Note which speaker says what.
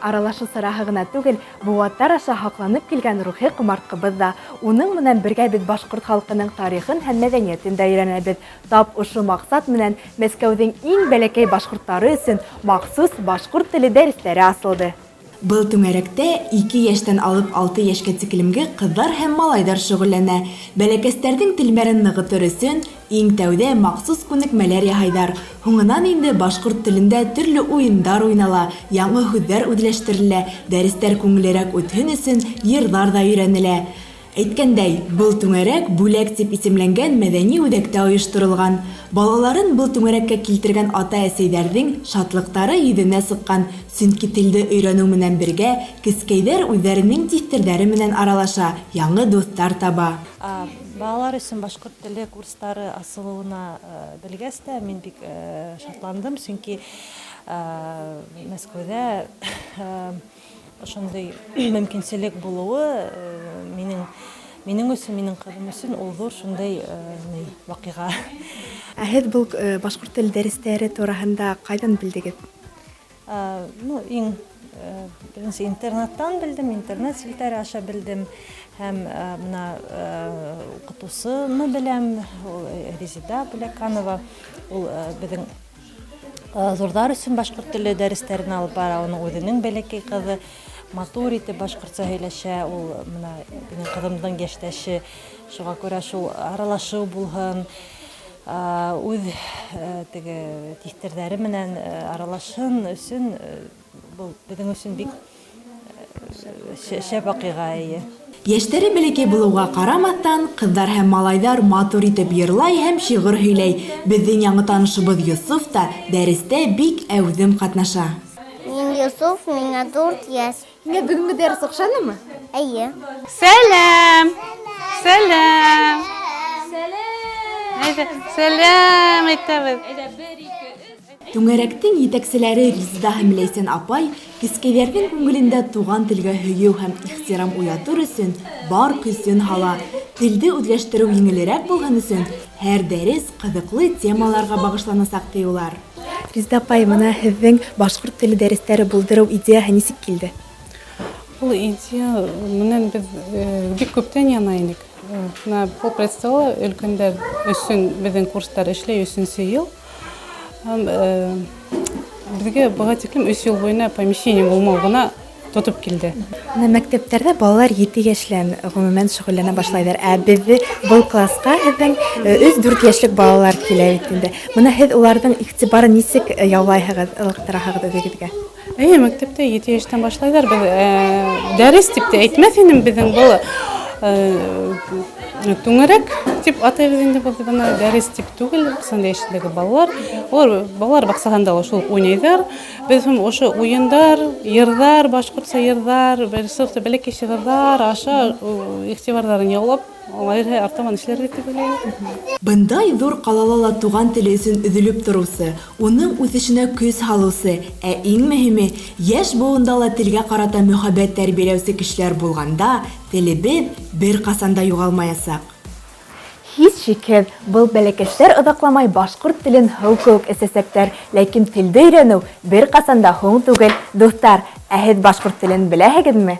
Speaker 1: аралашыу сараһы ғына түгел, быуаттар аша һаҡланып килгән рухи ҡомартҡыбыҙ ҙа. Уның менән бергә беҙ башҡорт халҡының тарихын һәм мәҙәниәтен дә өйрәнәбеҙ. Тап ошо маҡсат менән Мәскәүҙең иң бәләкәй башҡорттары өсөн махсус башҡорт теле дәрестәре асылды. Был түңәрәктә ике йәштән алып алты йәшкә тиклемге ҡыҙҙар һәм малайҙар шөғөлләнә. Бәләкәстәрҙең телмәрен нығытыр өсөн, иң тәүҙә махсус күнекмәләр яһайҙар. Һуңынан инде башҡорт телендә төрлө уйындар уйнала, яңы һүҙҙәр үҙләштерелә, дәрестәр күңеллерәк үтһен өсөн йырҙар ҙа өйрәнелә. Әйткәндәй, был түңәрәк Бүләк дип исемләнгән мәҙәни үҙәктә оешторолган. Балаларын был түңәрәккә килтергән ата-әсәйҙәрҙең шатлыҡтары йөҙенә сыҡҡан, сөнки телде өйрәнеү менән бергә, кескәйҙәр үҙҙәренең тиҫтерҙәре менән аралаша, яңы дуҫтар таба.
Speaker 2: Балалар өсөн башҡорт теле курстары асылыуына белгәс тә, мин бик шатландым, сөнки Мәскәүҙә Ошондай мөмкинселек булыуы минең минең өсөн, минең ҡыҙым өсөн ул ҙур шундай ни ваҡиға.
Speaker 1: Ә һеҙ был башҡорт теле дәрестәре тураһында ҡайҙан белдегеҙ?
Speaker 2: Ну, иң беренсе интернеттан белдем, интернет селтәре аша белдем. Һәм бына уҡытыусыны беләм, ул Резеда Бүләканова, ул беҙҙең Ҙурҙар өсөн башҡорт теле дәрестәрен алып бара, уның үҙенең бәләкәй ҡыҙы матур итеп башҡортса һөйләшә, ул бына минең ҡыҙымдың йәштәше, шуға күрә шул аралашыу булһын, үҙ теге тиҫтерҙәре менән аралашһын өсөн был беҙҙең өсөн бик Шәп ваҡиға, эйе.
Speaker 1: Йәштәре бәләкәй булыуға ҡарамаҫтан, ҡыҙҙар һәм малайҙар матур итеп йырлай һәм шиғыр һөйләй. Беҙҙең яңы танышыбыҙ Йософ та дәрестә бик әүҙем ҡатнаша.
Speaker 3: Мин Йософ, миңа дүрт яшь.
Speaker 1: Һиңә бөгөнгө дәрес оҡшанымы?
Speaker 3: Әйе.
Speaker 4: Сәлам! Сәлам! Әйдә, сәлам әйтәбез.
Speaker 5: Әйдә, бер, ике, өч.
Speaker 1: Түңәрәктең етәкселәре Резеда һәм Ләйсән апай кескәйҙәрҙең күңелендә туған телгә һөйөү һәм ихтирам уятыр өсөн бар көсөн һала. Телде үҙләштереү еңелерәк булһын өсөн һәр дәрес ҡыҙыҡлы темаларға бағышланасаҡ, ти улар. Резеда апай, мына һеҙҙең башҡорт теле дәрестәре булдырыу идеяһы нисек килде?
Speaker 4: Ул идея менән беҙ бик күптән яна инек. Бына полпредствола өлкәндәр өсөн беҙҙең курстар эшләй өсөнсө йыл. Һәм беҙгә быға тиклем өс йыл буйына помещение булмау ғына тотоп килде.
Speaker 1: Менә мәктәптәрҙә балалар ете йәшлән гомумән шөгыльләнә башлайҙар. Ә беҙҙе был классҡа һеҙҙең өс-дүрт йәшлек балалар килә бит инде. Бына һеҙ уларҙың иғтибарын нисек яулайһығыҙ, ылыҡтыраһығыҙ үҙегеҙгә?
Speaker 4: Әйе, мәктәптә ете йәштән башлайҙар. Беҙ дәрес дип тә әйтмәҫ инем, беҙҙең был түңәрәк дип атайбыҙ инде был быны дәрес дип түгел, ҡасан йәшендәге балалар. Улар балалар баҡсаһында ла шул уйнайҙар. Беҙ һәм ошо уйындар, йырҙар, башҡортса йырҙар, бер сыҡты бәләкәй шиғырҙар аша иғтибарҙарын яулап Алайһа артабан эшләргә дип уйлайым.
Speaker 1: Бындай ҙур ҡалала ла туған теле өсөн өҙөлөп тороусы, уның үҫешенә көс һалыусы, ә иң мөһиме, йәш быуында ла телгә ҡарата мөхәббәт тәрбиәләүсе кешеләр булғанда, телебеҙ бер ҡасан да юғалмаясаҡ. Һис шикһеҙ, был бәләкәстәр оҙаҡламай башҡорт телен һыу кеүек эсәсәктәр, ләкин телде өйрәнеү бер ҡасан да һуң түгел, дуҫтар, ә һеҙ башҡорт телен беләһегеҙме?